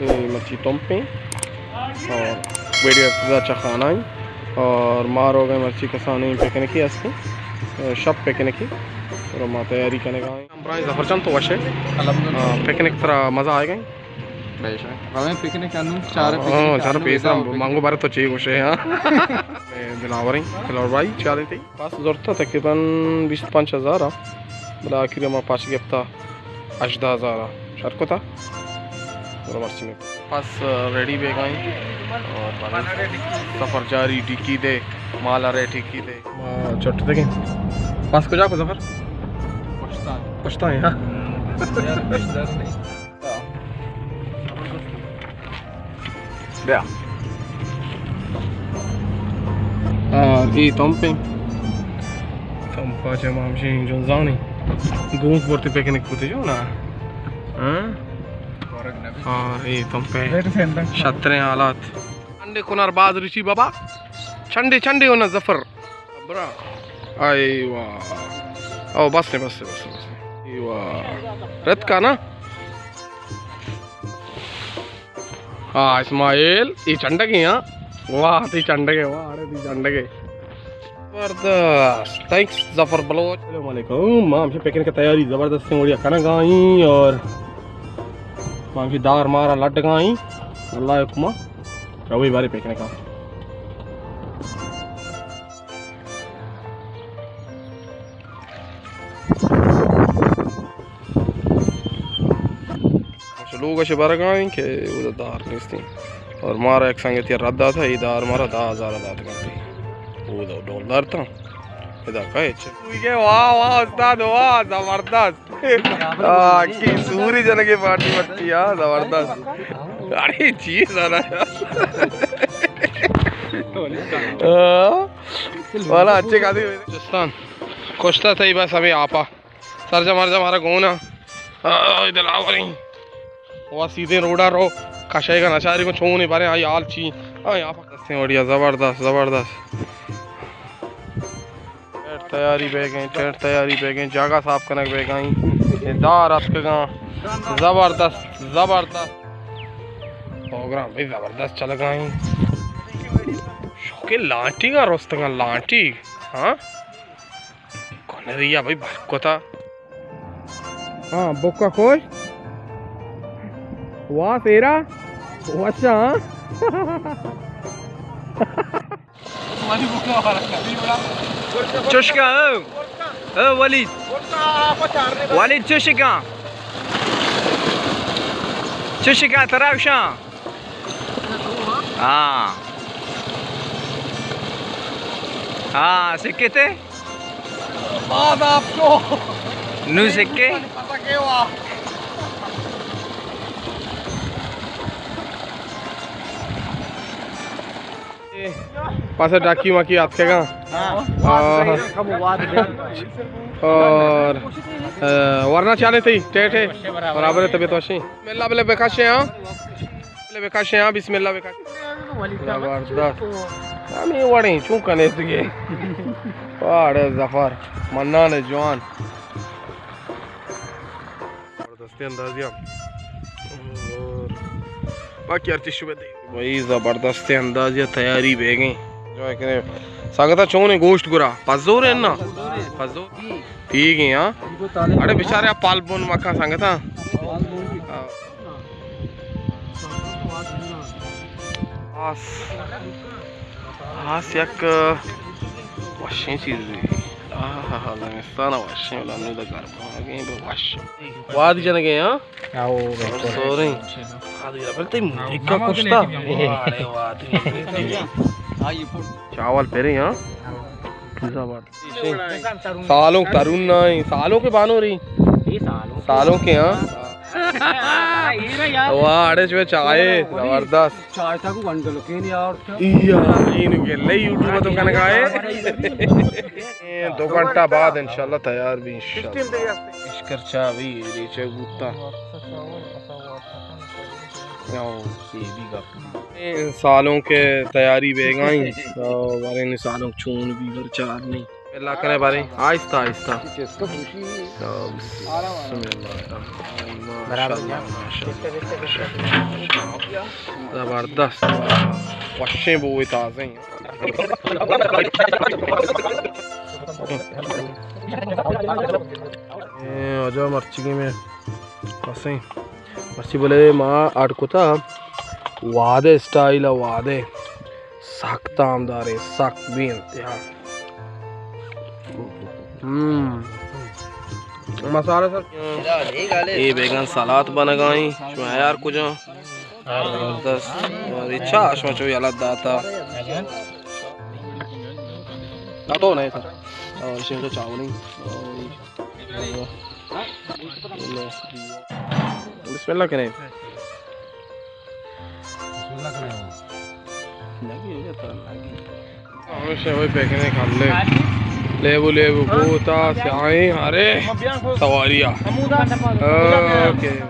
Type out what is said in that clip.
اے مرچی تمپ ایں اور ویڈیو ابتدا چہ خانہ ایں اور ما روگ ءَ ایں مرچی کسانیں پکنکے است ایں، شپ پکنکے، اور ما تیاری کنگ ءَ ایں۔ ہمراہیں ظفر جان، تو وش ئے؟ الحمدللہ۔ آ، پکنک ترا مزہ آئیگ ایں؟ بے شک۔ رویں پکنک انوں، چار ہاں، پکنک چار انوں پیسر ادا ہم ہو پکنک۔ مانگو بارے تو چی گوش ئے، ہاں؟ اے دلاور ایں، دلاور بھائی، چی حال ایں تئی؟ پس زرتا تقریباً بیست پنچ ہزار ءَ، بلے آخر ءَ ما پاچ گپتا ہژدہ ہزار ءَ۔ شر کتا۔ برو مرچی میں۔ پس ریڈی بیگ ءَ ایں اور بلے سفر جاری، ڈیکی دے، مال ارے ڈیکی دے۔ ما چٹ دگیں۔ پس کجا کو ظفر؟ پشتا ایں۔ پشتا ایں، ہاں۔ یار، پیش در نہیں۔ بیا۔ اور اے تمپ ایں۔ تمپ ءَ چہ ما ہمشی جنزانی گونک برتی پکنک کتی جو نا۔ ہاں؟ اور اے تمپ ایں۔ شتریں حالات۔ چنڈے کنر باز رچی بابا۔ چنڈے، چنڈے ہونا ظفر۔ برا۔ اے واہ۔ او بس، بس، بس، بس۔ اے واہ۔ رت کا نا؟ ہاں، اسماعیل، اے چنڈگے، ہاں؟ واہ، تئی چنڈگے، واہ، اڑے تئی چنڈگے۔ زبردست۔ تھینکس، ظفر بلوچ۔ السلام علیکم۔ ما ہمشی پکنک ءِ تیاری زبردستیں وڑیا کنگ ءَ ایں اور ما ہمشی دار مارا لڈگ ءَ ایں۔ اللہ ءِ حکم ءَ رویں بارے پکنک ءَ۔ اچھا، لوگ اش برگ ءَ ایں کہ اودا دار نیست ایں۔ اور مارا یک سنگتی رد داتا، اے دار مارا دہ ہزار دات کنتی۔ اودا ڈولدار تا۔ ادا کا اچ۔ واہ، واہ، استاد، واہ، زبردست۔ آ، کی سوری جنگے پارٹی مرچی، ہاں، زبردست۔ اڑے چی سارا۔ ہاں۔ والا اچھے کھاتے۔ جستان۔ کشتا تئی بس ہمیں آپا۔ سرجم مرجم مارا گونا۔ آ، دلاوریں۔ وا سیدھے روڈا رو۔ کشے گا نچاری کو چونے بارے آئی حال چی۔ آ، یہاں پر دستیں وڑیا، زبردست، زبردست۔ ٹینٹ تیاری بیگ ایں، ٹینٹ تیاری بیگ ایں، جاگہ صاف کنگ بیگ ایں۔ اے دار اتکگاں۔ زبردست، زبردست۔ پروگرام بھئی زبردست چلگا ایں۔ شوقیں لانٹیگا رستگاں، لانٹیگ۔ ہاں؟ کنریا بھئی برکتا۔ ہاں، بکا خوش۔ واہ، تیرا۔ وشا، ہاں؟ چشکا، او، او ولید۔ ولید چشکا۔ چشکا، ترا گوشاں۔ ہاں۔ ہاں، سکے تے؟ بعد آپ کو۔ نو سکے؟ پتہ کے ہوا؟ پاسا ڈاکی ماکی آتکگاں۔ ہاں۔ اور، آ، ورنا چالے تئی، ٹیٹ ہے۔ برابر ہے، طبیعت وشی۔ بسم اللہ بلے بکشے، ہاں۔ بلے بکشے، ہاں، بسم اللہ بکشے۔ زبردست۔ ہمیں وڑیں، چون کنے تگے۔ واڑے ظفر، منان جوان۔ زبردستیں اندازیا۔ اور باقی ہر چیز شبہ دے۔ بھئی زبردستیں اندازیا تیاری بیگیں۔ انجوائے کرے۔ سنگتا چونے گوشت گرا؟ پزور ہے نا؟ پزور۔ پیگیں، ہاں؟ اڑے بیچارے پال بون مکا سنگتا۔ آس۔ آس یک وشیں چیزے۔ آہا، زمستان وشیں، ولا نو دا گرم آگیں، بے وش۔ واد جنگے، ہاں؟ آؤ، سوریں۔ آدی رفل تے مریکا کشتا۔ چاول پھرے، ہاں؟ زبر۔ سالوں ترون نہ ایں، سالوں کے بانو رہی۔ سالوں کے، ہاں۔ واہ، اڑے چوے چائے، زبردست۔ چائے تا کو گنڈل کے نہیں اور کیا؟ یا، این گلے یوٹیوب تو کنگا ہے۔ دو گھنٹہ بعد انشاءاللہ تیار بی انشاءاللہ۔ اشکر چا بی، ریچے بوتا۔ سالوں کے تیاری بیگائیں، تو بارے سالوں چون بی برچار نہیں۔ اللہ کنے بارے، آہستہ آہستہ۔ بسم اللہ۔ برابر۔ ماشاءاللہ، ماشاءاللہ۔ زبردست۔ وشیں بوئے تازہ ہیں۔ اے واجہ مرچی میں کسیں۔ مرچی بلے ما اڈ کتا وعدے اسٹائل ءَ وعدے۔ سک تامداریں، سک بے انتہا۔ ہم۔ مسالہ سر۔ اے بیگن سلاد بنگائیں، شما یار کجا؟ زبردست۔ اور اچھا شما چو یلت داتا۔ نہ تو نہیں سر۔ اور شما چاولیں۔ بسم اللہ کنے۔ بسم اللہ کنے۔ ہمیشہ وہی پیکنے کھلے۔ لیبو لیبو کوتا سیاہیں ہرے سواریا۔ اوکے۔